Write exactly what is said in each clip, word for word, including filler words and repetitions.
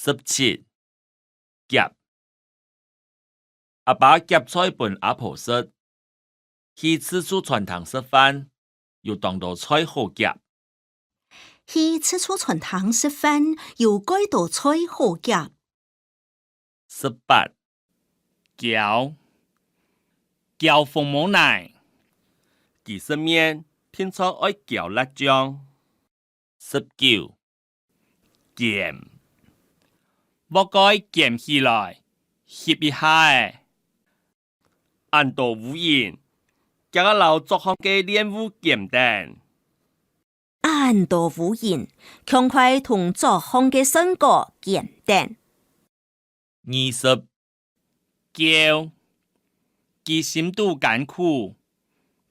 十七，夾。阿爸夾菜分阿婆食，去自助餐廳食飯，有當多菜好夾。去自助餐廳食飯，有蓋多菜好夾。十八，噭。噭紅毛奶。佢食麵，定著愛噭辣醬。 十九，撿。鑊蓋撿起來，翕一下仔。恁多烏蠅，遽遽摎桌項个蓮霧撿等。恁多烏蠅，暢快同桌項个酸果撿等。 二十，噭。佢心肚艱苦，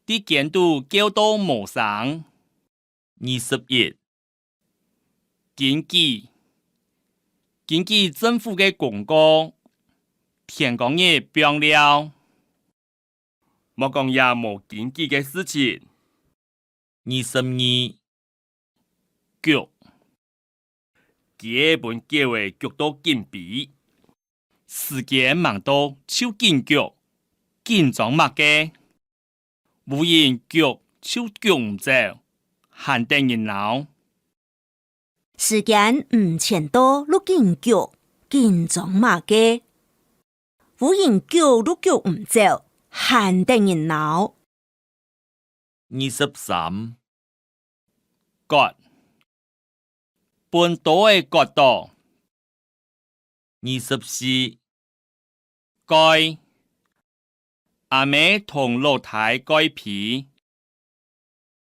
在間肚噭到無聲。二十一，經紀。經紀政府个公告，天光日放尞。 莫講這無經紀个事情。二十二，焗。佢仔分狗仔焗到緊飛。時間吂到就緊焗，緊張麼个？烏蠅焗就焗毋走，還得人惱。 時間毋曾到就緊焗，緊張麼个？烏蠅焗就焗毋走，還得人惱。二十三，割。分刀仔割到。 二十四，蓋。阿姆同老弟蓋被。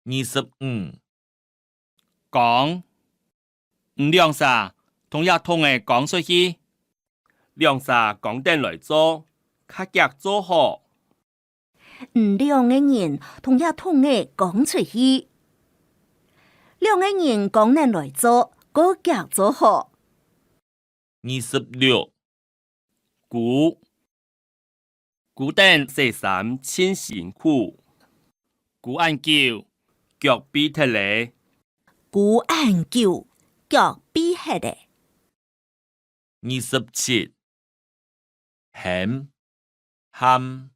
二十五，扛。你兩儕同這桶仔扛出去。兩儕扛等來做，較遽做好。 你兩個人同這桶仔扛出去。兩個人扛等來做，過遽做好。二十六，牯。牯等洗衫盡辛苦。牯恁久，腳痺忒咧。牯恁久，腳痺忒咧。 二十七，喊，喊。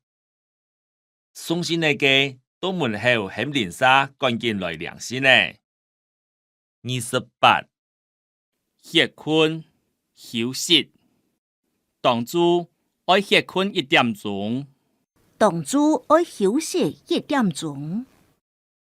送信仔个到門口喊鈴聲，趕緊來領信仔。二十八，歇睏，休息。當晝愛歇睏一點鐘。當晝愛休息一點鐘。